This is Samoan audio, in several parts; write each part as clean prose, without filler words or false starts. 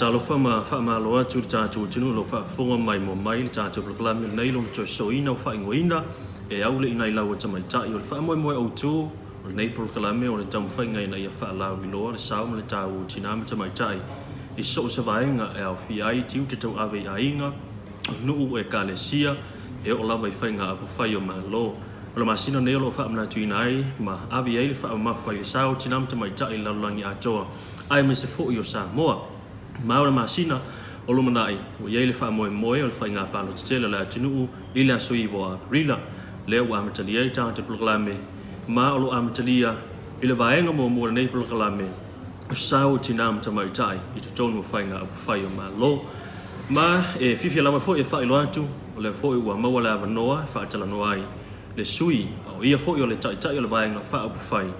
Faatalofa ma faamalo atu i le tatou atunuu o lo o faafofoga mai mo mai le tatou polokalame lenei lona toe sosoina o faaigoaina e au le inai lau a tamaitai. O le faamoemoe autu o lenei polokalame o le taumafaiga ina ia faalauiloa le sao ma le taua o tinā ma tamaitai i so o se vaega e aofia ai tiute tauave i aiga, nuu, ekalesia, e oo lava i faiga upufai o Malo. O le masina nei o lo o faamanatuina ai ma ave i ai le faamamafa i le sao o tinā ma tamaitai i le lalolagi atoa aemaise foi o Samoa. Ma o le masina o lumanai ua i ai le faamoemoe o le faiga palota tele a le atunuu i le aso 9 o Aperila, lea ua amatalia ai le tatou polokalame ma o lo o amatalia i le vaega muamua o lenei polokalame o sao o tinā ma tamaitai i totonu o faiga upufai o Malo. Ma e fiafia lava foi e faailoa atu, o lea foi ua maua le avanoa e faatalanoa ai le sui, a o ia foi o le Taitai o le Vaega Faaupufai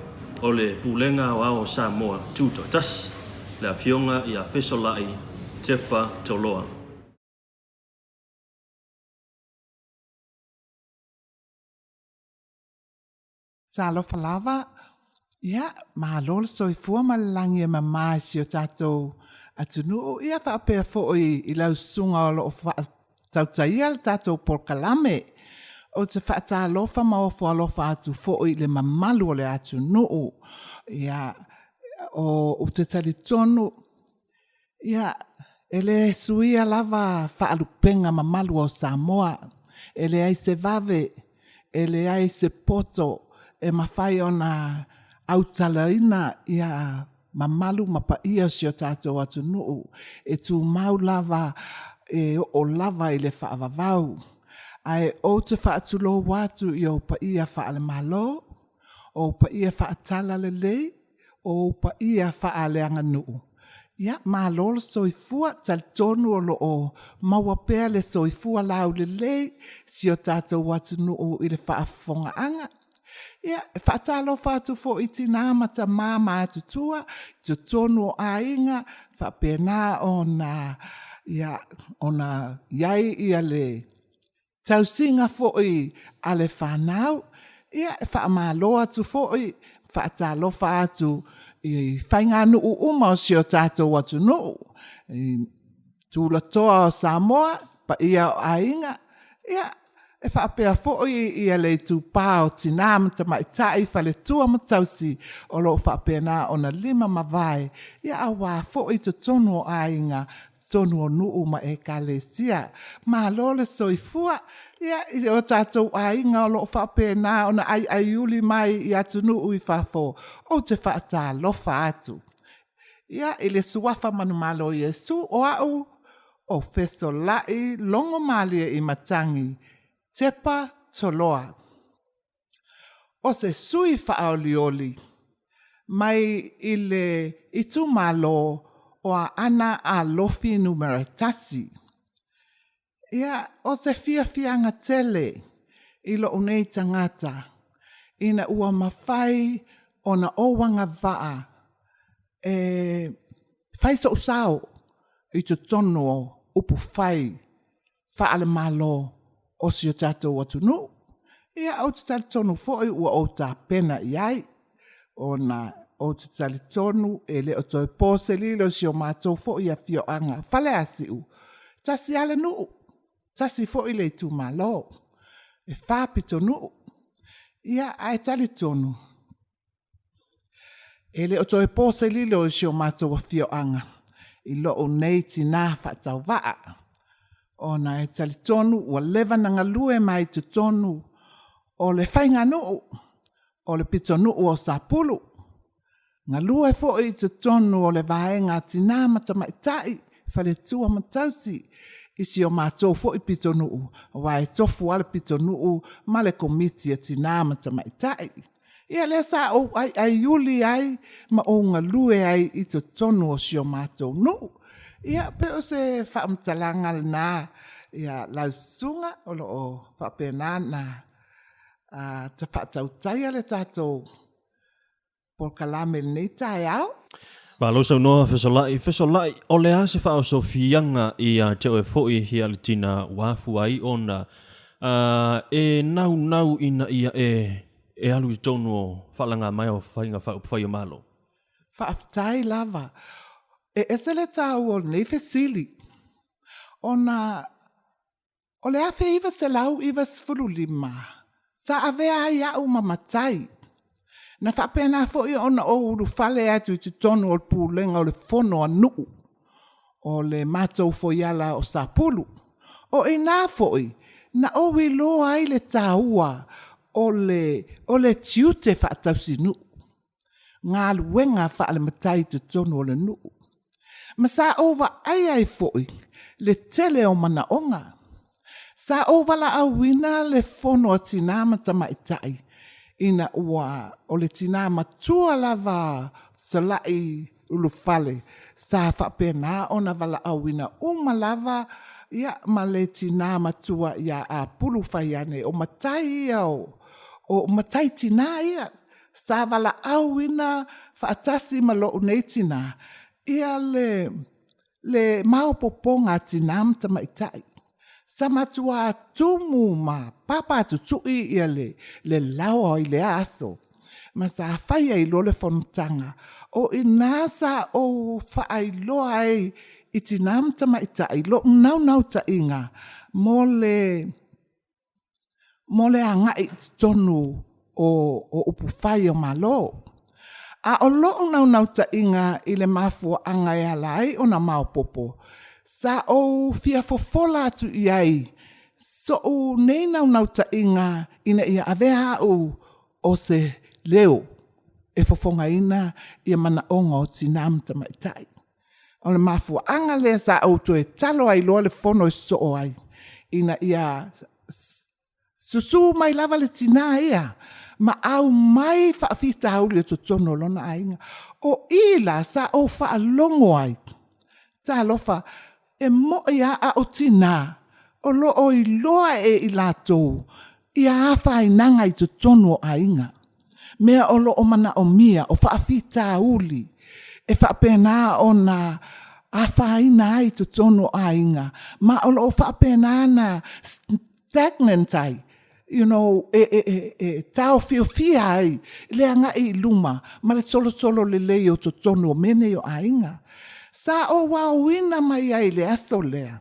o le Pulega Aoao o Samoa Tutoatasi, le Afioga ia Fesolai Tepa Toloa. Talofa lava, ia, malo le soifua ma le lagi e mama i si o tatou atunuu, ia faapea foi i lau susuga o lo o faatautaia le tatou polokalame. Ou te faatalofa ma ofo alofa atu foi i le mamalu o le atunuu. Ia, ou te talitonu Ia, e le suia lava faalupega mamalu o Samoa, e leai se vave, e leai se poto e mafai ona autalaina ia mamalu ma paia o si o tatou atunuu, e tumau lava, e oo lava i le faavavau. Ae ou te faatulou atu i ou paia faale-Malo, o ou paia faale-Talalelei, o ou paia faaleaganuu, ia malo le soifua. E talitonu o lo o maua pea le soifua laulelei i si o tatou atunuu i le faafofogaaga. Ia, e faatalofa atu foi i tina ma tama matutua i totonu o aiga faapena ona i ai le tausiga foi a le fanau. Ia, e faamalo atu foi, faatalofa atu i faiganuu uma o si o tatou atunuu, i tulatoa o Samoa, paia o aiga, ia, e faapea foi le itupa o tina ma tamaitai, faletua ma tausi o lo o faapena ona lima ma vae aua foi totonu o aiga, totonu o nuu ma ekalesia. Malo le soifua. Ia, i o tatou aiga o lo o faapena ona aiaiuli mai i atunuu i fafo, ou te faatalofa atu. Ia, i le suafa manumalo o Iesu, o au o Fesolai Logomaliematagi Tepa Toloa. O se sui faaolioli mai i le itumalo o Aana Alofi Numera 1. Ia, o se fiafiaga tele i lou nei tagata ina ua mafai ona ou agavaa e fai sou sao i totonu o upufai faale-Malo o si o tatou atunuu. Ia, ou te talitonu foi ua ou tapena i ai, ona ou te talitonu e le o toe po se lilo i si o matou foi afioaga o Faleasiu, e tasi lava le nuu, tasi foi le itumalo, e 4 pitonuu. Ia, ae talitonu, E le o toe po se lilo i si o matou afioaga i lou nei tina faatauvaa, ona e talitonu ua leva ona galue mai totonu o le faiganuu o le pitonuu o Sapulu, galue foi i totonu o le vaega a Tina ma Tamaitai, Faletua ma Tausi i si o matou foi pitonuu aua e tofu lava le pitonuu ma le Komiti a Tina ma Tamaitai. Ia lea sa ou aiaiuli ai ma ou galue ai i totonu o si o matou nuu. Ia pei o se faamatalaga lena lau susuga o lo o faapena ona faatautaia le tatou polokalame i lenei taeao. Malo saunoa Fesolai. Fesolai, o le a se faaosofiaga ia te oe foi ia le tina ua afua ai ona e naunau ina ia e e alu i totonu o faalaga mai o faiga faaupufai o Malo? Faafetai lava. E ese le tāua o lenei fesili, ona o le 1995, sa avea ai au ma matai, na faapena foi ona ou ulufale atu i totonu o le Pulega o le Fono a Nuu o le matou foiala o Sapulu. O i ina foi na ou iloa ai le taua o le tiute faatausinuu, galuega faale-matai i totonu o le nuu. Ma sa ou vaai ai foi le tele o manaoga. Sa ou valaauina le fono a tina ma tamaitai ina ua o le tina matua lava Salai Ulufale sa faapena ona valaauina uma lava ma le tina matua ia Apulu Faiane, o matai ia o matai tina ia sa valaauina faatasi ma lou nei tina ia le maopoopoga a tina ma tamaitai. Sa matua tumu ma papatutui ia le laoa i lea aso ma sa fai ai loa le fonotaga. O i ina sa ou faailoa ai i tina ma tamaitai lou naunautaiga mo le agai i totonu o upufai o Malo. A o lou naunautaiga i le mafuaaga e ala ai ona maopoopo, sa ou fia fofola atu i ai sou nei naunautaiga ina ia avea au o se leo e fofogaina ia manaoga o tina ma tamaitai. O le mafuaaga lea sa ou toe talo ai loa le fono e sosoo ai, ina ia susu mai lava le tina ia ma aumai faafitauli o totonu o lona aiga. O i la sa ou faalogo ai, talofa, e moi lava a o tina o lo o iloa e i latou ia afainaga i totonu o aiga, mea o lo o manaomia, o faafitauli e faapena ona afaina ai i totonu o aiga, ma o lo o faapena ona stagnant ai, you know, e taofiofia ai le agai i luma ma le solosolo lelei o totonu o mea nei o aiga. Sa ou aoina mai ai i le aso lea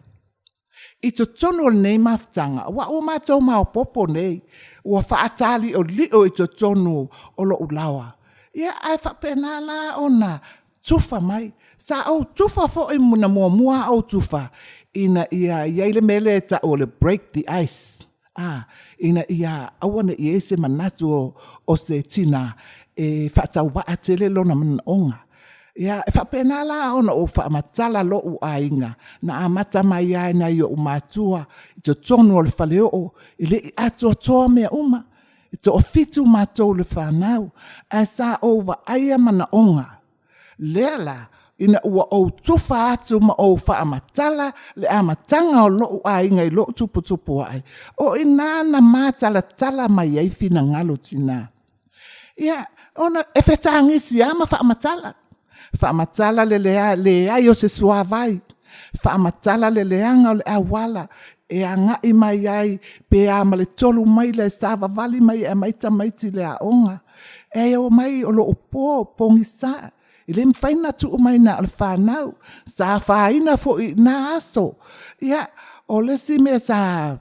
i totonu o lenei mafutaga, aua ua matou maopoopo nei, ua faataliolio i totonu o lou laoa, ia ae faapena la ona tufa mai. Sa ou tufa foi na muamua ou tufa ina ia i ai le mea lea e tau o le break the ice, a, ina ia aua ne i i ai se manatu o se tina e faatauvaa tele lona manaoga. Ia, e faapena la ona ou faamatala lou aiga, na amata mai lava i nai ou matua i totonu o le faleoo, e le i atoatoa mea uma. E toafitu matou le fanau, ae sa ou vaaia manaoga. Lea la, ina ua ou tufa atu ma ou faamatala le amataga o lou aiga i lou tuputupu ae, o i ina na matalatala mai ai finagalo o tina. Ia, ona e fetagisi lava ma faamatala, faamatala le leai o se suavai, faamatala le leaga o le auala e agai mai ai pe a ma le 3 maila e savavali mai e aumai tamaiti i le aoga. E omai o lo o po, pogisa, e le mafai ona tuu mai na o le fanau. Sa afaina foi i na aso. Ia, o le isi mea sa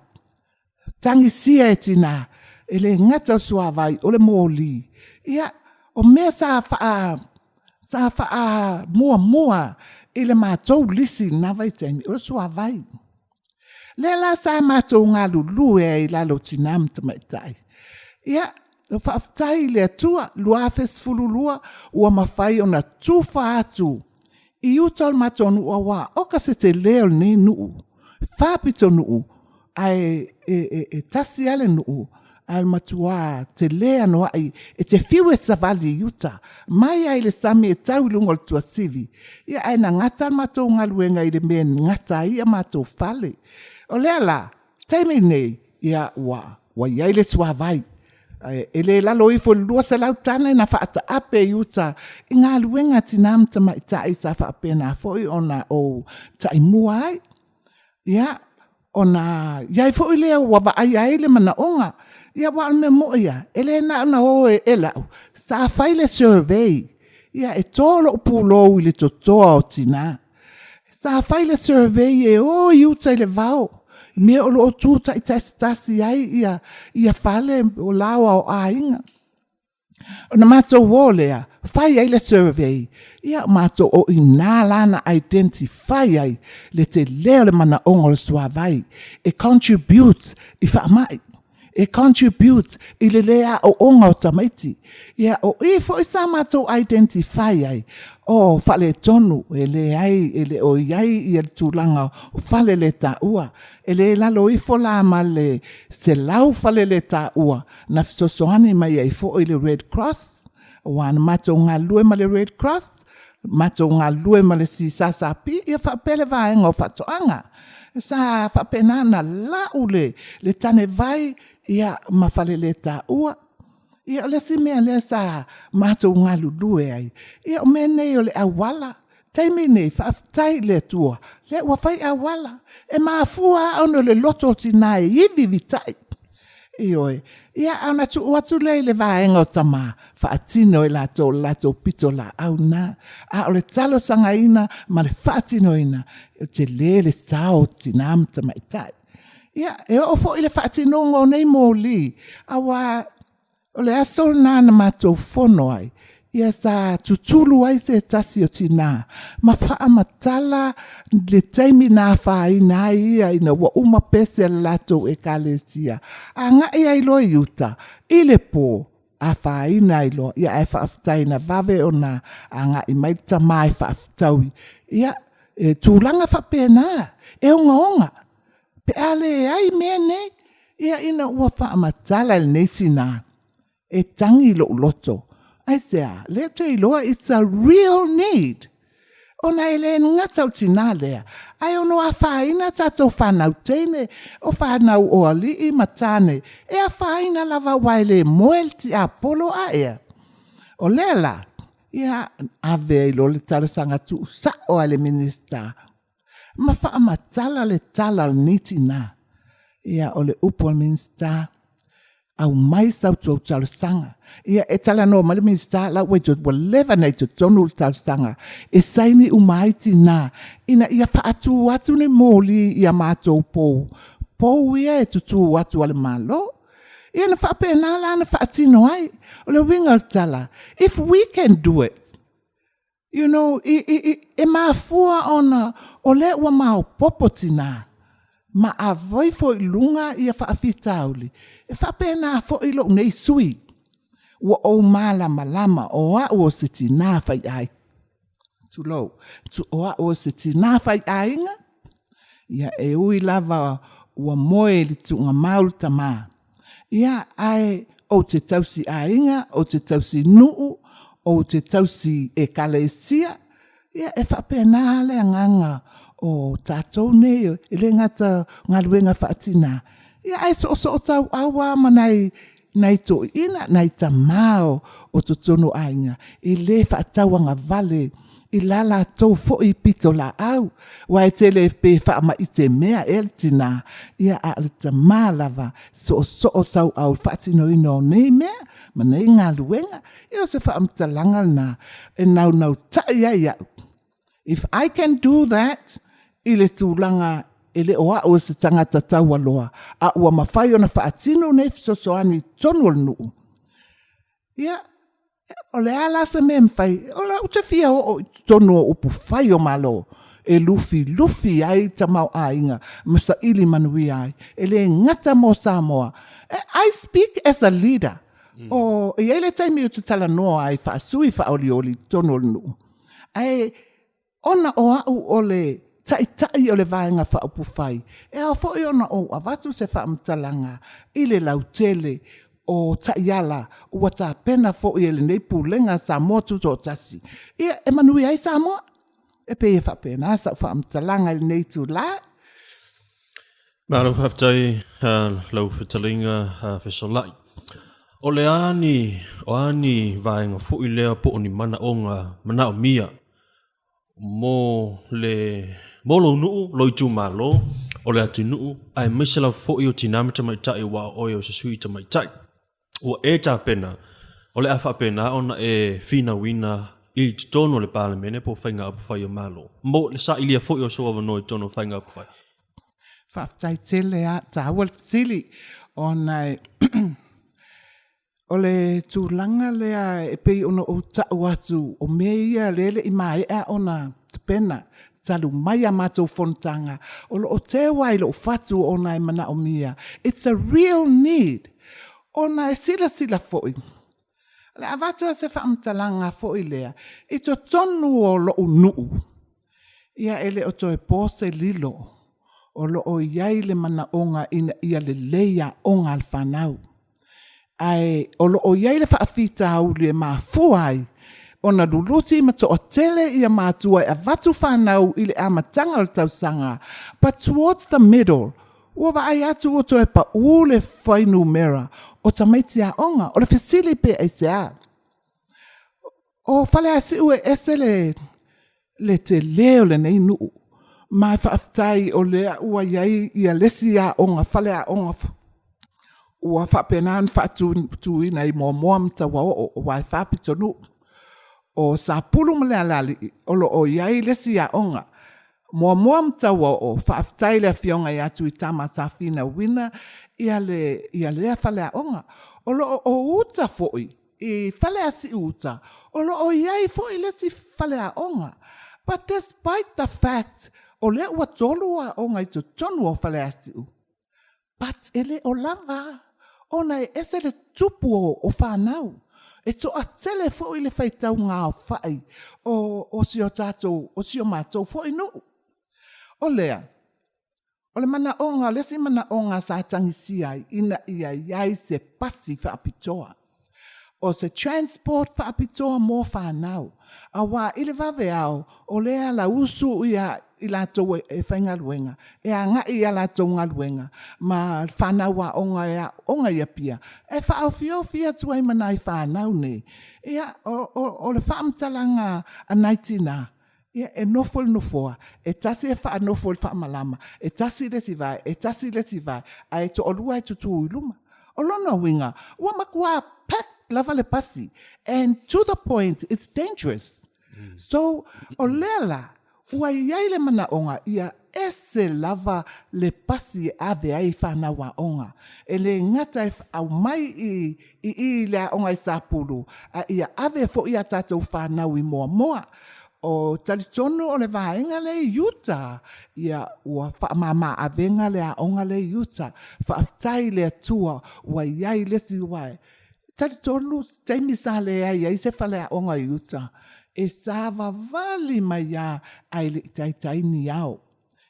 tagisia e tina, e le gata o le suavai, o le moli. Ia, o mea sa faamuamua i le matou lisi i lena vaitaimi, o le suavai. Lea la sa matou galulue ai i lalo o tina ma tamaitai. Ia, faafetai i le Atua, 2012 ua mafai ona tufa atu i uta o le matou nuu aua oka se tele o lenei nuu, e faapito nuu ae e tasi lava le nuu ae o le matua tele anoai e te fiu e savali i uta mai lava i le sami e tau i luga o le tuasivi. Ia ae na gata le matou galuega i le mea e gata ai a matou fale. O lea la, taimi nei, ia ua i ai le suavai. E le lalo ifo i le 200 tane na faataape i uta i galuega a tina ma tamaitai sa faapena foi ona ou taimua ai. Ia, ona i ai foi lea ua vaaia ai le manaoga. Ia aua o le mea moi lava, e le na ona o e lau, sa fai le survey. Ia, e to lou pulou i le totoa o tinā. Sa fai le survey e o i uta i le vao, i mea o lo o tu taitasitasi ai ia, ia fale o laoa o aiga. Ona matou o lea, fai ai le survey, ia matou o i ina la na identify ai le tele o le manaoga o le suavai e contribute i faamai, e contribute i le le aooga o tamaiti. Ia, o i foi sa matou identify ai, o faaletonu, e leai, e le o i ai ia le tulaga o faleletaua. E le lalo ifo la ma le 100 faleletaua na fesoasoani mai ai foi le Red Cross, aua na matou galulue ma le Red Cross, matou galulue ma le CSSP, ia faapea le vaega o faatoaga. Sa faapena ona lau le, le tanevai ia, ma faleletaua. Ia, o le isi mea lea sa matou galulue ai, ia o mea nei o le auala. Taimi nei, faafetai i le Atua, lea ua fai auala. E mafua lava ona o le loto o tina e ivivitai. Ioe. Ia, a ona tuu atu lea i le vaega o tama, faatino e latou le latou pitolaau lena. A o le talosagaina ma le faatinoina, e tele le sao o tina ma tamaitai. Ia, e oo foi i le faatinoga o nei moli, aua o le aso lena na matou fono ai, ia sa tutulu ai se tasi o tina ma faamatala le taimi na afaina ai ia ina ua uma pese a le latou ekalesia, agai ai loa i uta i le po, afaina ai loa, ia ae faafetai na vave ona agai mai le tama e faafetaui. Ia, e tulaga faapena, e ogaoga, pe a leai mea nei, ia ina ua faamatala e lenei tina, e tagi lou loto. Aisea? Lea ou te iloa it's a real need. Ona e le gata o le tina lea, ae ono afaina tatou fanau teine, o fanau o alii ma tane, e afaina lava aua e le moe le tiapolo a ea. O lea la, ia ave ai loa le talosaga tuusao a le Minisita ma faamatala le tala a lenei tina. Ia, o le upu a le Minisita, aumai sa outou talosaga. Ia, e talanoa mai le Minisita, la ua, ua leva na i totonu le talosaga e saini uma ai tina ina ia faatu atu ni moli i a matou pou, pou ia e tutū atu a le Malo. Ia na faapena la na faatino ai. O le uiga o le tala, if we can do it, You know, i, i, i, e mafua ona o lea ua maopopo tinā, ma a ifo i luga ia faafitauli, e faapena foi lou nei sui. Ua ou malamalama o au o se tinā faiaiga. Tulou, o au o se tinā faiaiga, ia e ui lava ua moe i le tuugamau le tamā. Ia, ae ou te tausi aiga, ou te tausi nuu, ou te tausi ekalesia, ia e faapena le agaga o tatou nei, e le gata galuega faatinā, ia ae soosootauau lava ma nai nai toeaiina, nai tamā o totonu o aiga, e le faatauagavale i la latou foi pitolaau, aua e tele pe faamaitemea ea le tinā, ia a o le tamā lava soosootauau i le faatinoina o nei mea ma nei galuega. Ia o se faamatalaga lena e naunautai ai au. If I can do that i le tulaga e le o au o se tagata taualoa, a ua mafai ona faatino nei fesoasoani i totonu o le nuu, ia, o le a la se mea e mafai? O lea ou te fia oo i totonu o upufai o Malo e lufilufi ai tamaoaiga ma saili manuia ai, e le gata mo Samoa. I speak as a leader. O, e i ai le taimi ou te talanoa ai faasui faaolioli i totonu o le nuu, ae ona o au o le taitai o le Vaega Faaupufai, e ao foi ona ou avatu se faamatalaga i le lautele o taiala ua tapena foi e lenei Pulega Samoa Tutoatasi, ia, e manuia ai Samoa. E pei e faapena sau faamatalaga i lenei itulā. Malo faafetai lau fetalaiga Fesolai. O le a ni, o a ni vaega foi lea po o ni manaoga manaomia mo le mo lou nuu, lou itumalo, o le atunuu, aemaise lava foi o tinā ma tamaitai aua o oe o se sui tamaitai. Ua e tapena, o le a faapena ona e finauina i totonu o le Palemene po o faiga upufai o Malo, mo le sailia foi o sou avanoa i totonu o faiga upufai? Faafetai tele lava, taua le fesili ona e o le tulaga lea e pei ona ou tau atu o mea ia lea e le i maea ona tapena talu mai a matou fonotaga o lo o teu lava i lou fatu ona e manaomia, it's a real need ona e silasila foi O le a avatu lava se faamatalaga foi lea i totonu o lou nuu, ia e le o toe po se lilo o lo o i ai le manaoga ina ia lelei aoga a le fanau. Ae o lo o i ai le faafitauli e mafua ai ona luluti ma toatele ia matua e avatu fanau i le amataga o le tausaga, but towards the middle, Ua vaai atu ua toe pau le fuainumera o tamaiti aoga. O le fesili pe aisea? O Faleasiu e ese le, le tele o lenei nuu, ma e faafetai o lea ua i ai ia le isi aoga, faleaoga ua faapena ona faatuina i Moamoa ma Tauaoo aua e faapitonuu. O Sapulu ma Lealaalii o lo o i ai le isi aoga. Moamoa ma Tauaoo, faafetai i le Afioga ia Tuitama Safina Wina ia le, ia lea faleaoga. O lo o uta foi i Faleasiu uta, o lo o i ai foi le isi faleaoga. But despite the fact o lea ua 3 aoga i totonu o Faleasiu, But e le o lava ona e ese le tupu o fanau. E toatele foi le faitauga aofai o si o tatou, o si o matou foi nuu. O lea, o le manaoga, o le isi manaoga sa tagisia ai ina ia i ai se pasi faapitoa. O se transport faapitoa mo fanau, aua i le vaveao o lea e alausu ia i latou e faigaluega e agai i a latou galuega ma fanau aoga e aooga i Apia, e faaofiofi atu ai ma nai fanau nei. Ia, o le faamatalaga a nai tina, Ia, e nofo i le nofoa, e tasi e faanofo i le faamalama, e tasi le isi vae, e tasi le isi vae, ae toalua e tutū i luma. O lona uiga, ua matua pack lava le pasi and to the point it's dangerous. So, o lea la, ua i ai le manaoga ia ese lava le pasi e ave ai fanau aoga. E le gata e aumai i i i le aoga i Sapulu, a ia ave foi a tatou fanau i Moamoa. O talitonu o le vaega lea i uta, ia ua faamama avega le aoga lea i uta. Faafetai i le Atua ua i ai le isi aua e talitonu taimi sa leai ai se faleaoga i uta, e savavali mai lava ae le i taitai ni ao.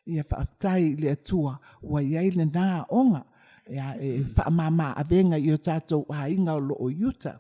Ia faafetai i le Atua ua i ai lena aoga e faamama avega i o tatou aiga o lo o i uta.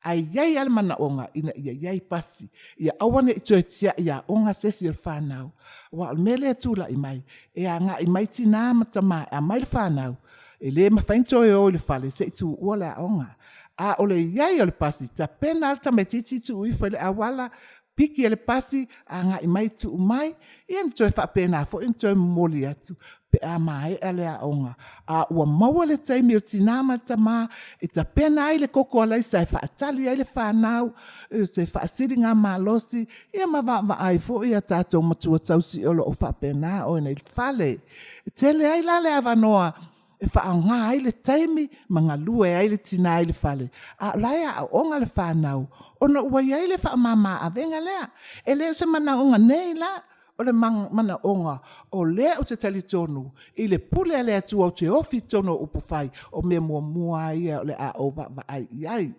Ae i ai lava le manaoga ina ia i ai pasi, ia aua ne i toe tiai aoga se isi o le fanau, aua o le mea lea e tulai mai, e agai mai tina ma tama e aumai le fanau, e le mafai ona toe o i le fale se i tuua le aoga. A o le i ai o le pasi, tapena lava le tamaitiiti tuu ifo i le auala, piki e le pasi, agai mai tuu mai, ia na toe faapena foi ona toe momoli atu pe a maea le aoga. A ua maua le taimi o tina ma tama e tapena ai le koko alaisa e faatali ai le fanau, se faasiligamalosi, ia ma vaavaai foi a tatou matua tausi o lo o faapena ona i le fale. E tele ai la le avanoa e faaaoga ai le taimi ma galue ai le tina i le fale, a o la e aooga le fanau ona ua i ai le faamama avega lea. E le o se manaoga nei la, o le manaoga o lea ou te talitonu i le pule a le Atua ou te ofi i totonu o upufai, o mea muamua lava ia o le a ou vaavaai i ai.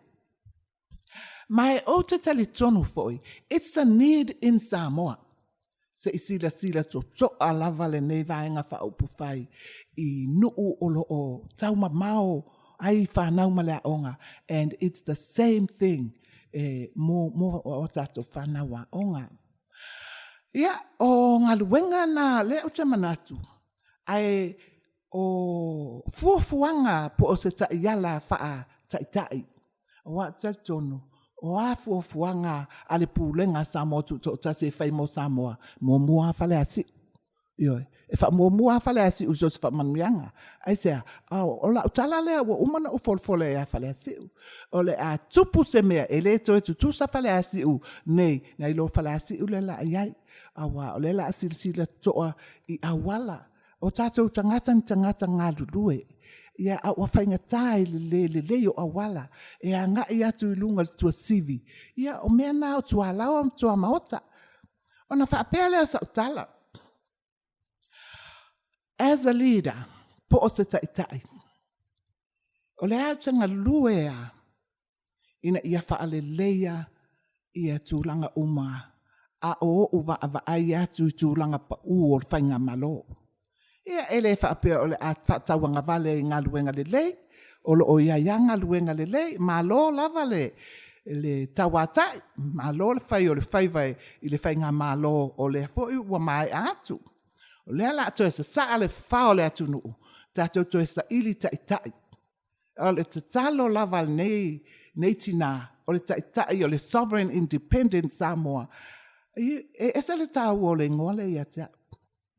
Ma e ou te talitonu foi, it's a need in Samoa. Se i silasila totoa lava lenei Vaega Faaupufai i nuu o lo o taumamao ai fanau ma le aoga and it's the same thing e mo mo o tatou fanau aoga. Ia, o galuega na lea ou te manatu, ae o fuafuaga po o se taiala faataitai, aua ou te talitonu, o a fuafuaga a le Pulega a Samoa Tutoatasi e fai mo Samoa, muamua lava Faleasiu. Ioe, e faamuamua lava Faleasiu i so o se faamanuiaga. Aisea? O lau tala lea ua uma ona ou folafola ia Faleasiu. O le a tupu se mea, e le toe tutusa Faleasiu nei nai lo Faleasiu lea o le a i ai. Aua o lea o le a silasila totoa i auala. O tatou tagata ni tagata galulue, ia a ua faigata i le le lelei o auala e agai atu i luga i le tuasivi, ia o mea na o tualaoa ma tuamaota. Ona faapea lea o sau tala, as a leader, po o se taitai, o le a ou te galue lava ina ia faaleleia ia tulaga uma a o ou vaavaai atu i tulaga pau o le faigamalo. Ia, e le faapea o le a faatauagavale i galuega lelei, o lo o i ai lava galuega lelei, malo lava le tauatai, malo le fai o le faiva i le faigamalo o lea foi ua maea atu. O lea o le a toe sasaa le fao o le atunuu, tatou toe saili taitai. O le tatalo lava a lenei tina, o le taitai o le Sovereign Independent Samoa, e ese le taua o le igoa lea ia te au.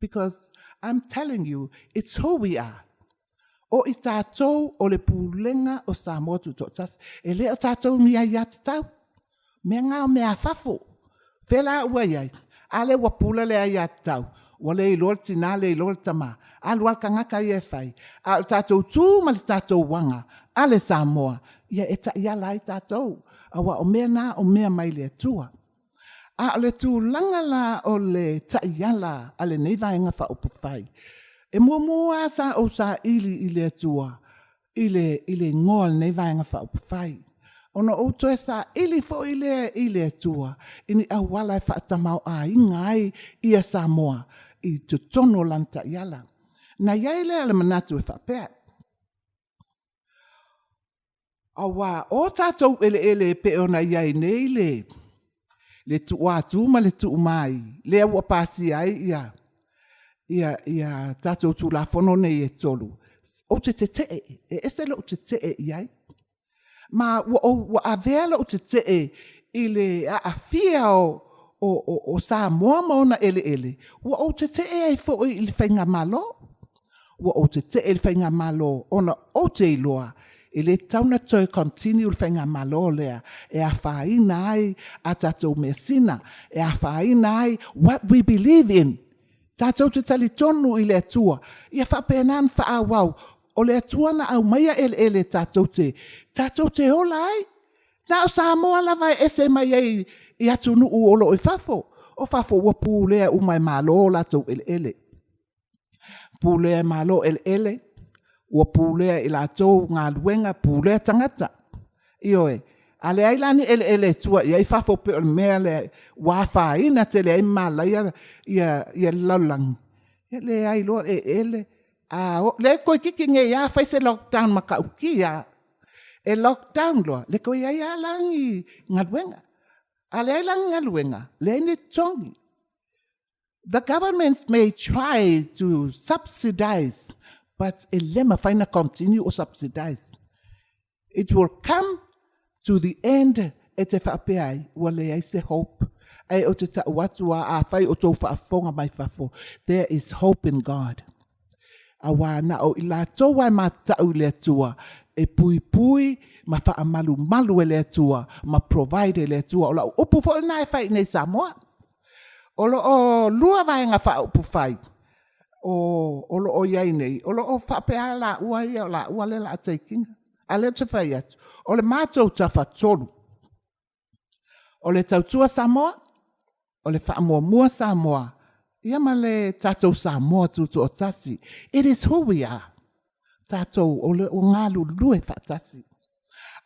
Because I'm telling you, it's who we are. O i tatou o le Pulega o Samoa Tutoatasi. E le o tatou ni aiatatau. Mea na o mea a fafo. Fea la ua i ai? A lea ua pula le aiatatau, ua le iloa le tina le iloa le tama. Alu lava le tagata ia e fai. A o le tatou tu ma le tatou aga a le Samoa, ia e taiala ai tatou, aua o mea na o mea mai le Atua. A o le tulaga la o le taiala a lenei Vaega Faaupufai, e muamua lava sa ou saili i le Atua i le igoa o lenei Vaega Faaupufai. Ona ou toe saili foi lea i le Atua i ni auala e faatamaoaiga ai ia Samoa i totonu o lana taiala. Na i ai lea o le manatu e faapea, aua o tatou eleele e pei ona i ai nei le tuuatu ma le tuumai lea ua pasia ai ia ia tatou Tulafono nei e 3, ou te tetee, e ese lou tetee i ai. Ma ua ou ua avea lou tetee i le aafia o Samoa ma ona eleele, ua ou tetee ai foi i le faigamalo. Ua ou tetee i le faigamalo ona ou te iloa e le tatau ona toe continue le faigamalo lea e afaina ai a tatou measina, e afaina ai what we believe in. Tatou te talitonu i le Atua, ia faapena ona faaauau. O le Atua na aumaia eleele tatou te, tatou te ola ai. Na o Samoa lava e ese mai ai i atunuu o lo o i fafo. O fafo ua pulea uma e Malo o latou eleele. Pulea e Malo eleele, ua pulea e latou galuega, pulea tagata. Ioe, a leai la ni eleele e tua i ai fafo pei o le mea lea ua afaina tele ai ma malaia ia le lalolagi, e leai loa eleele. A o lea toeitiiti nei lava fai se lockdown matautia, e lockdown loa, le toe i ai lava la ni galuega. A leai la ni galuega, leai ni totogi. The government may try to subsidize, but e le mafai ona continue o subsidize. It will come to the end e te faapea ai, ua leai se hope. Ae ou te tau atu lava, afai o tou faafofoga mai fafo, there is hope in God. Aua na o i latou lava e matatau i le Atua, e puipui ma faamalumalu e le Atua, ma provide e le Atua. O lau upu foi lena e fai i inei i Samoa. O lo o lua vaega faaupufai o lo o i ai nei, o lo o faapea lava laua ia, o laua lea o le a take ina. A o lea ou te fai atu, o le matou tafatolu, o le Tautua Samoa, o le Faamuamua Samoa, ia ma le tatou Samoa Tutoatasi. It is who we are. Tatou o lo o galulue faatasi.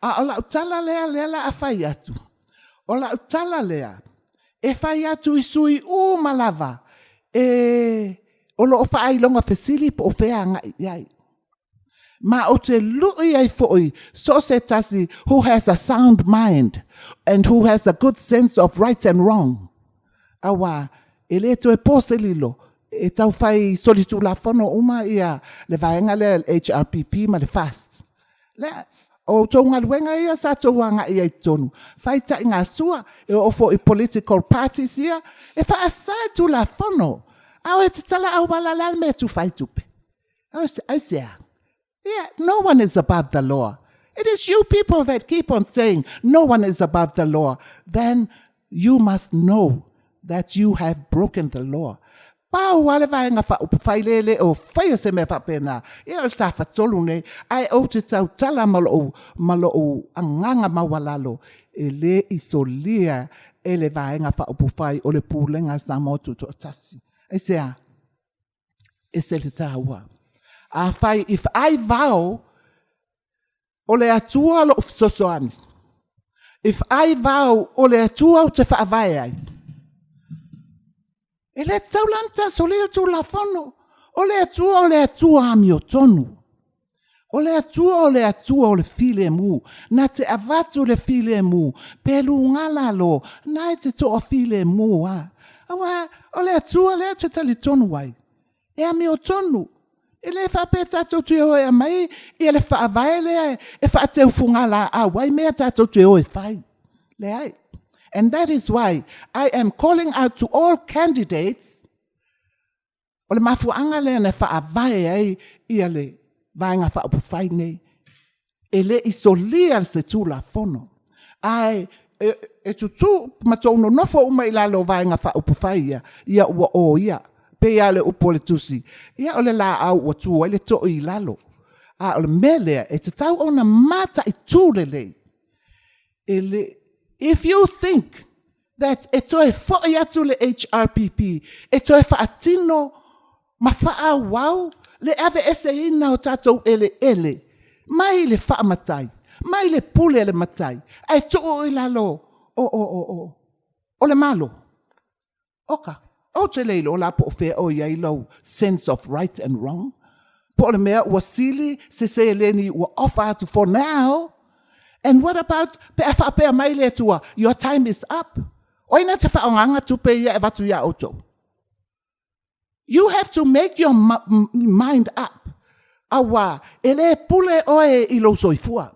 A o lau tala lea, lea la a fai atu, o lau tala lea, e fai atu i sui uma lava e o lo o faailoga fesili po o fea agai i ai. Ma ou te lui ai foi so o se tasi who has a sound mind and who has a good sense of right and wrong. Aua e le toe po se lilo e tau fai solitulafono uma ia le vaega lea le HRPP ma le FAST. Lea, o outou galuega ia sa tou agai ai i totonu, fai taigasua, e oo foi i political parties ia, e faasa le Tulafono. A oe tatala auala, le a le mea e tufa ai tupe? Aisea? Yeah, no one is above the law. It is you people that keep on saying no one is above the law. Then you must know that you have broken the law. Pau lava le vaega faaupufai le le o faia se mea faapena. Ia o le tafatolu nei, ae ou te tautala ma lou, ma lou agaga maualalo, e le i solia e le vaega faaupufai o le Pulega a Samoa Tutoatasi. Aisea? Ese le taua. Afai if I vow o le Atua lou fesoasoani, if I vow o le Atua ou te faavae ai, e le tatau la ona ta solia Tulafono. O le Atua o le Atua amiotonu. O le Atua o le Atua o le filemu, na te avatu le filemu, pe luga lalo, na e te toafilemu a. Aua o le Atua lea ou te talitonu ai, e amiotonu. E le faapea tatou te o e aumai ia le faavae lea e faateufuga-laau ai mea tatou te o e fai. Leai. And that is why I am calling out to all candidates. O le mafuaaga lea na faavae ai ia le Vaega Faaupufai nei, e le i solia se Tulafono, ae e tutū ma tou nonofo uma i lalo o Vaega Faaupufai ia, ia ua o ia. Pei lava o le upu o le Tusi, ia o le laau ua tu ai le toi i lalo. A o le mea lea e tatau ona mataitu lelei, e le, if you think that e toe foi atu le HRPP e toe faatino ma faaauau le aveeseina o tatou eleele mai le faamatai, mai le pule a le matai, ae tuu i lalo o, o, o, o, o le Malo. Oka, ou te le iloa la po o fea o i ai lou sense of right and wrong, po o le mea ua sili se seleni ua offer atu for now, and what about pe a faapea mai le Atua, your time is up, o ai na te faaaogaina tupe ia e avatu iā outou? You have to make your mind up, aua e le pule oe i lou soifua.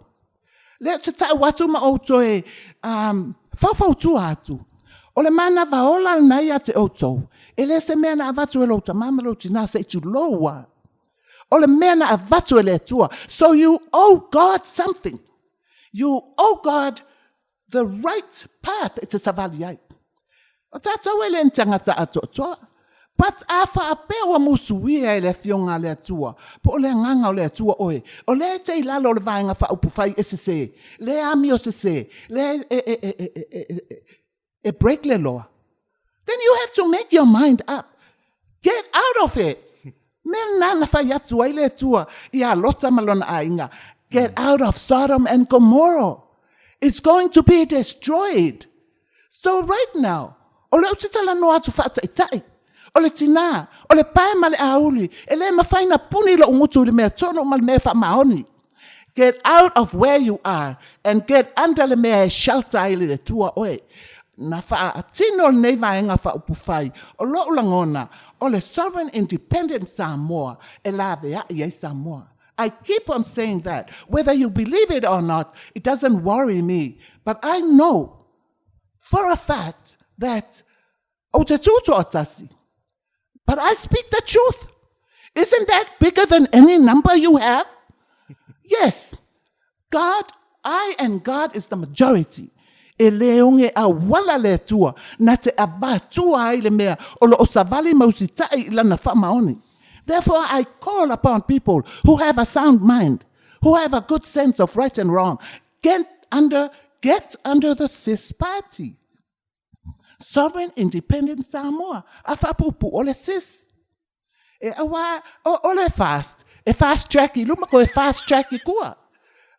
Lea ou te tau atu ma ou toe um, faufautua atu, o le manava ola lena ia te outou, e le se mea na avatu e lou tamā ma lou tinā se i tulou a. O le mea na avatu e le Atua. So you owe God something. You owe God the right path e te savali ai. O tātou e le ni tangata atoatoa. But a faapea ua musuia e le Afioga a le Atua, po o le Agaga o le Atua oe, o lea e te i lalo o le Vaega Faaupufai e sesē, lea e amio sesē, lea e, e, e, e, e, e, e break le loa. Then you have to make your mind up. Get out of it. Mea lena na fai atu ai le Atua iā Lota ma lona aiga, Get out of Sodom and Gomorrah. It's going to be destroyed. So right now, o lea ou te talanoa atu faataitai, o le tinā, o le pae ma le auli, e le mafai na puni lo'u gutu i le mea tonu ma le mea faamaoni. Get out of where you are and get under le mea e shelter ai le Atua oe. Na faatino lenei Vaega Faaupufai, o lo'u lagona, o le Sovereign Independent Samoa e laveai ai Samoa. I keep on saying that. Whether you believe it or not, it doesn't worry me. But I know for a fact that ou te tū toatasi. But I speak the truth. Isn't that bigger than any number you have? Yes. God, I and God is the majority. E le oge auala le Atua na te avatua ai le mea o lo o savali ma usitai i lana faamaoni. Therefore I call upon people who have a sound mind, who have a good sense of right and wrong, get under, get under the sis party. Sovereign Independent Samoa, a faapuupuu o le sis. E aua, o, o le fast, e fast track i luma ko e fast track i kua.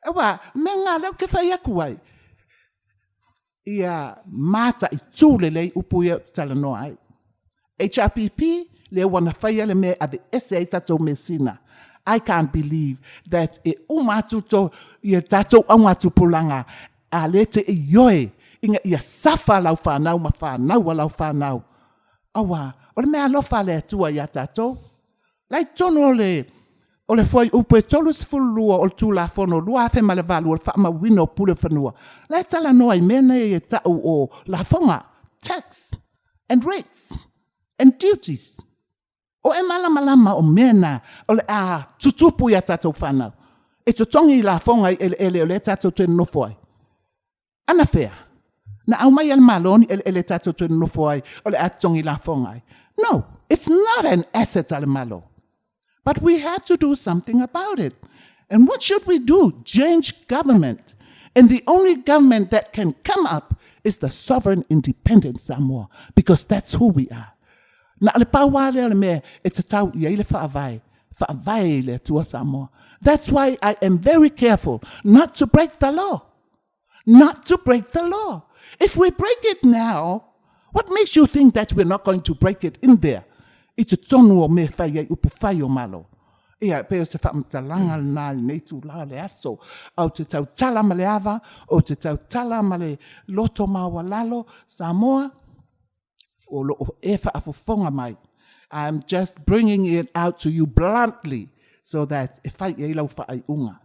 Aua, me ngā leo ke whai aku ai. Ia mataitū lelei upu ia ou te talanoa ai. HRPP, lea ua na faia le mea e aveese ai tatou measina. I can't believe that e uma atu to, ia tatou augatupulaga a le te ioe ina ia suffer lau whanau ma whanau a lau whanau. Aua, o le mea alofa a le Atua iā tatou. La i totonu o le o le fuaiupu e 32 o le Tulafono 2008 o le Faamauina o Pule Fanua, la e talanoa i mea nei e tau o lafoga, tax and rates and duties. O e malamalama o mea na o le a tutupu iā tatou fanau e totogi i lafoga i eleele o lea tatou te nonofo ai. Anafea? Na aumai e le Malo ni eleele tatou te nonofo ai o le a totogi lafoga ai? No, it's not an asset a le Malo. But we had to do something about it. And what should we do? Change government. And the only government that can come up is the sovereign independent Samoa, because that's who we are. Na o le pau lava lea o le mea e tatau i ai le faavae, faavae i le Atua Samoa. That's why I am very careful not to break the law. Not to break the law. If we break it now, what makes you think that we're not going to break it in there? I totonu o mea e fai ai upu fai o Malo. Ia, e pei o se faamatalaga lena i lenei itula o le aso. Ou te tautala ma le ava, ou te tautala ma le loto maualalo, Samoa, o lo o e faafofoga mai. I'm just bringing it out to you bluntly so that e fai i ai lau faaiuga.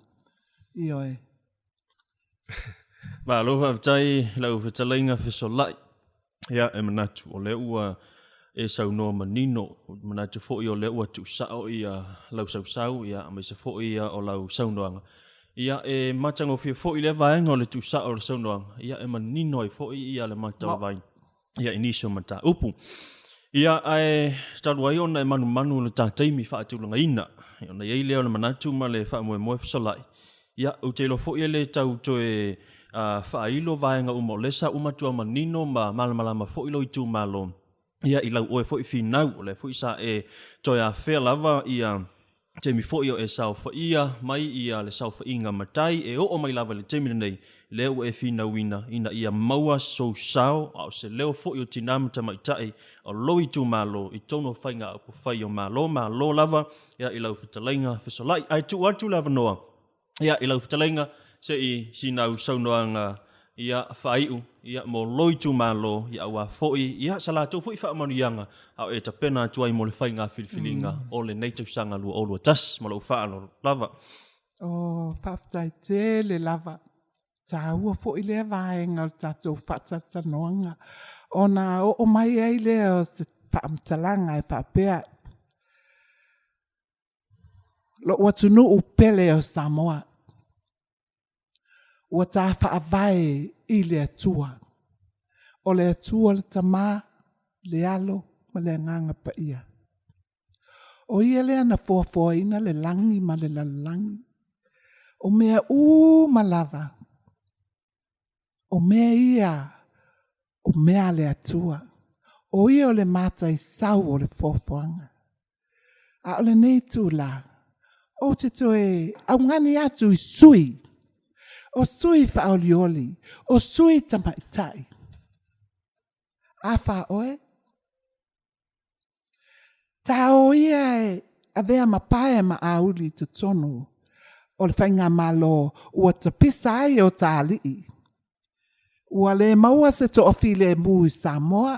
Ioe. Malo faafetai i lau fetalaiga fesolai. Ia, e manatu, o lea ua e saunoa manino, ou te manatu foi o lea ua tuusao ia lau sausau, ia, aemaise foi ia o lau saunoaga. Ia, e matagofie foi lea vaega o le tuusao o le saunoaga, ia, e manino ai foi ia le matavai. Ia, i nisi o mataupu. Ia, ae talu ai ona e manumanu i le ta taimi faatulagaina, ia, ona i ai lea o le manatu ma le faamoemoe fesolai. Ia, ou te iloa foi e le tau toe faailo vaega uma o lea sa uma atu a manino ma malamalama foi lou itumalo, ia, i lau oe foi finau, o lea foi sa e toe afea lava ia taimi foi o e saofaia mai ia le saofaiga matai e oo mai lava i le taimi lenei, lea ua e finauina ina ia maua sou sao a o se leo foi o tinā ma tamaitai o lou itumalo i totonu o faiga upufai o Malo. Malo lava ia i lau fetalaiga fesolai. Ae tuu atu le avanoa ia i lau fetalaiga se i sinau saunoaga ia faaiu ia mo lou itumalo ia aua foi ia sa latou foi faamanuiaga a o e tapena atu ai mo le faiga filifiliga o lenei tausaga 2021. Ma lou faaaloalo lava. Oh, faafetai tele lava. Taua foi lea vaega o le tatou faatalatalanoaga ona oo mai ai lea o se faamatalaga e faapea, Lou atunuu pele o Samoa, ua ta faavae i le Atua. O le Atua le Tama, le Alo ma le Agaga Paia. O ia lea na foafoaina le lagi ma le lalolagi. O mea uma lava, o mea ia o mea a le Atua. O ia o le mataisau o le foafoaga. A o lenei itula, ou te toe augani atu i sui, o sui faaolioli, o sui tamaitai. A wha oe? Tā o ia e avea ma pae ma auli i totonu o le faigamalo ua tapisa ai e o ta alii. Ua le maua se toafilemu i Samoa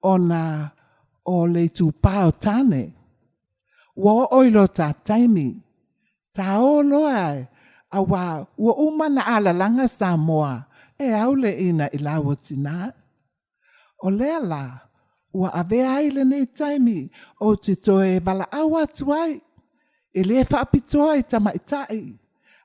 ona o le itupā o Tane. Ua oo i lo ta taimi, ta o loa e, auā ua uma na alalaga Samoa e aule ina i laua tinā. O lea la, ua avea ai lenei taimi ou te toe valaau atu ai, e le faapitoa i tamaitai,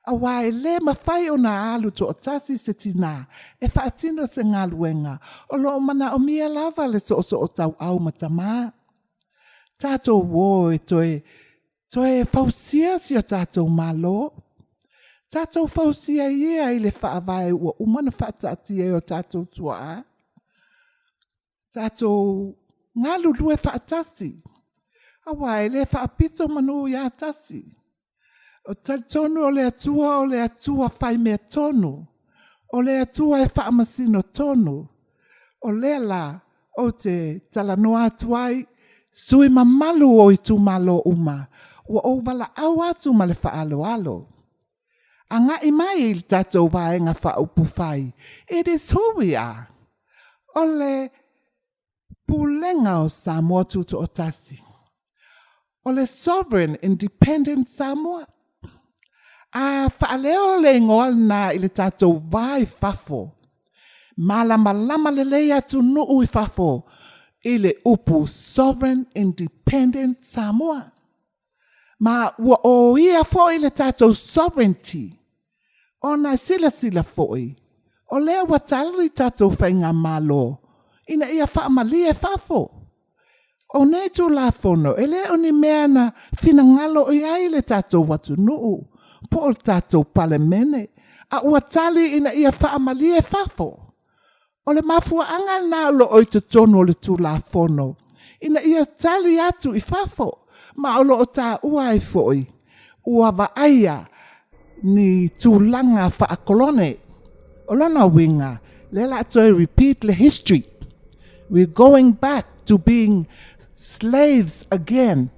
auā e le mafai ona alu toatasi se tinā e faatino se galuega o lo o manaomia lava le soosootauau ma tamā. Tatou ō e toe Toe fausia si o tatou Malo. Tatou fausia ia i le faavae ua uma ona faataatia e o tatou tuaa. Tatou galulue faatasi, auā e le faapito manu ia tasi. O talitonu o le Atua o le Atua fai mea tonu, o le Atua e faamasino tonu. O lea la ou te talanoa atu ai, sui mamalu o itumalo uma, ua ou valaau atu ma le faaaloalo. Agai mai i le tatou Vaega Faaupufai, it is who we are. O le Pulega o Samoa Tutoatasi. O le Sovereign Independent Samoa. A faaleo le igoa lena i le tatou va i fafo, malamalama lelei atunuu i fafo. i le upu Sovereign Independent Samoa. Ma ua ōia foi le tatou sovereignty ona e silasila foi o lea ua tali tatou faigamalo ina ia faamalie fafo. O nei Tulafono e le o ni mea na finagalo i ai le tatou atunuu po o le tatou Palemene, a ua tali ina ia faamalie fafo. O le mafuaaga lena o lo o i totonu o le Tulafono ina ia tali atu i fafo, ma o lo o taua ai foi ua vaaia ni tulaga faakolone. O lona uiga, lea la a toe repeat le history. We're going back to being slaves again,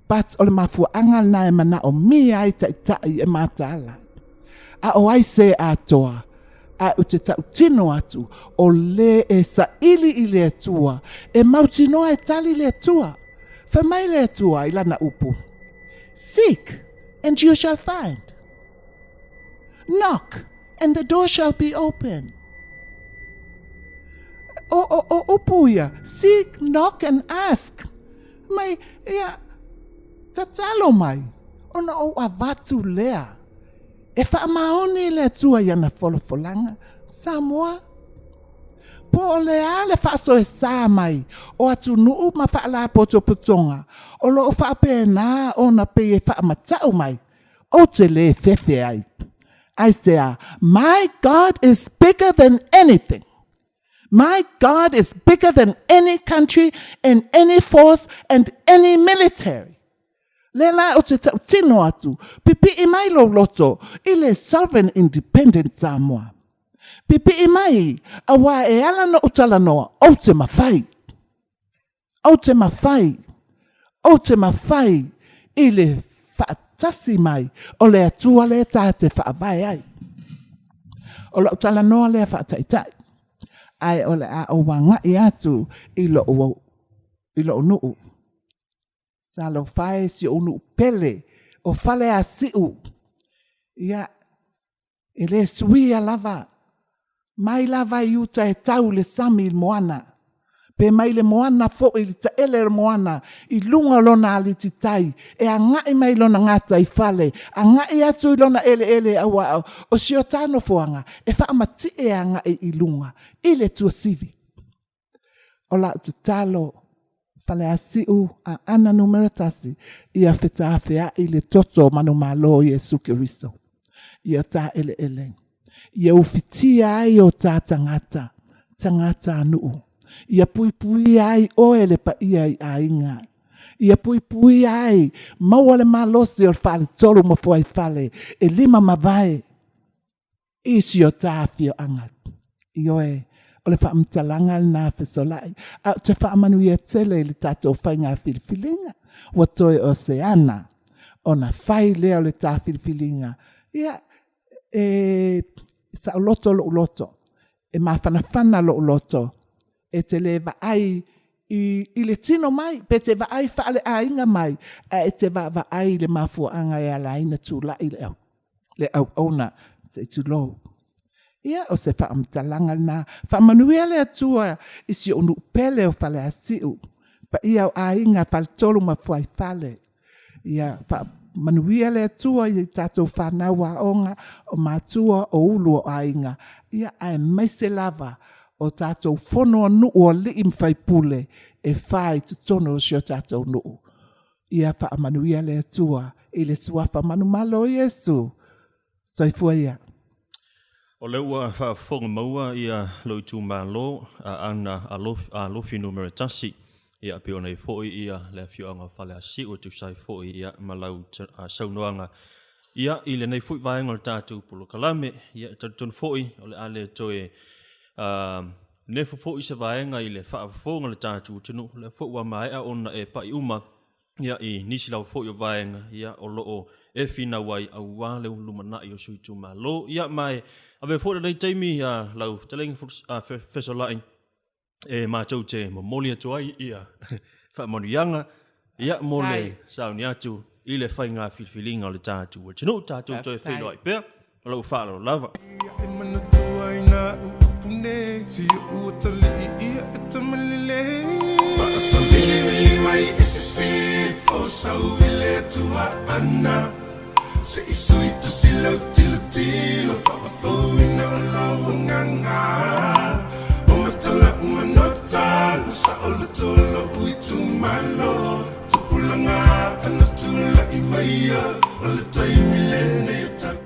but o le mafuaaga lena e manaomia ai taitai e mataala. A o ai se atoa? Ae ou te tautino atu, o le e saili i le Atua, e mautinoa e tali le Atua. Fai mai le Atua i lana upu, Seek, and you shall find. Knock, and the door shall be open. O, o, o upu ia, seek, knock and ask. Mai, ia, tatalo mai, ona ou avatu lea. E faamaoni le Atua i ana folafolaga, Samoa. Po o le a le faasoesa mai o atunuu ma faalapotopotoga o lo o faapena ona pei e faamatau mai, ou te lē fefe ai. Aisea, My God is bigger than anything. My God is bigger than any country and any force and any military. Lea la ou te tautino atu, pipii mai lou loto i le Sovereign Independent Samoa. Pipii mai, auā e ala noʻu talanoa, ou te mafai. Ou te mafai. Ou te mafai i le faatasi mai o le Atua lea ta te faavae ai. O lau talanoa lea faataitai, ae o le a ou agai atu i lou, i lou nuu. Talofa e si ou nuu pele o Faleasiu. Ia, e le suia lava. Mai lava i uta e tau le sami i le moana. Pe mai le moana foi i le taele o le moana i luga o lona aliti tai, e agai mai lona gata i fale, agai atu i lona eleele auā o si o ta nofoaga e faamatie agai i luga i le tuasivi. O lau tatalo, Faleasiu Aana numera 1, ia fetaafeaʻi le toto o manumalo o Iesu Keriso i o ta eleele, ia ufitia ai o ta tagata, tagata nuu, ia puipuia ai oe le paia i aiga, ia puipuia ai maua le malosi o le faletolu ma fuaifale e lima mavae. I si o ta afioaga. Ioe, o le faamatalaga lena fesolai, a ou te faamanuia tele i le tatou faiga filifiliga, ua toe o se ana ona fai lea o le ta filifiliga. Ia, e saoloto lou loto, e mafanafana lou loto, e te le vaai i, i le tino mai, pe te vaai faaleaiga mai, ae e te vaavaai i le mafuaaga e ala ai na tulai le au. le auauna, se i tulou. Ia, o se faamatalaga lena. Faamanuia le Atua i si ou nuu pele o Faleasiu, paia o aiga Faletolu ma Fuaifale. Ia, faamanuia le Atua i tatou fanau aoga, o matua, o ulu o aiga, ia, aemaise lava o tatou fono a nuu o alii ma faipule e fai i totonu o si o tatou nuu. Ia faamanuia le Atua i le Suafa manumalo o Iesu. Soifua ia. O lea ua faafofoga maua ia lou itumalo Aana Alofi numera 1, ia pei ona i ai foi ia le afioaga o Faleasiu e tusa ai foi ia ma lau saunoaga ia i lenei foi vaega o le tatou polokalame. Ia e talitonu foi o le a le toe nefo foi se vaega i le faafofoga o le tatou atunuu, o lea foi ua maea ona e pai uma ia i nisi lava foi o vaega ia o lo o e finau ai aua le lumanai o si ou itumalo. Ia ma e avea foi lenei taimi ia lau fetalaiga Fesolai e matou te momoli atu ai ia faamanuiaga ia mo le sauni atu i le faiga filifiliga o le tatou atunuu, tatou toe feiloai pea. O lou faaaloalo lava. Savilivili mai i sisifo sau i le Atua ana Se i sui tasi lau tilotilo Faafouina o lou agaga O matala uma nota Na saoloto lou itumalo Tupulaga ana tulai maia O le taimi lenei o tatou.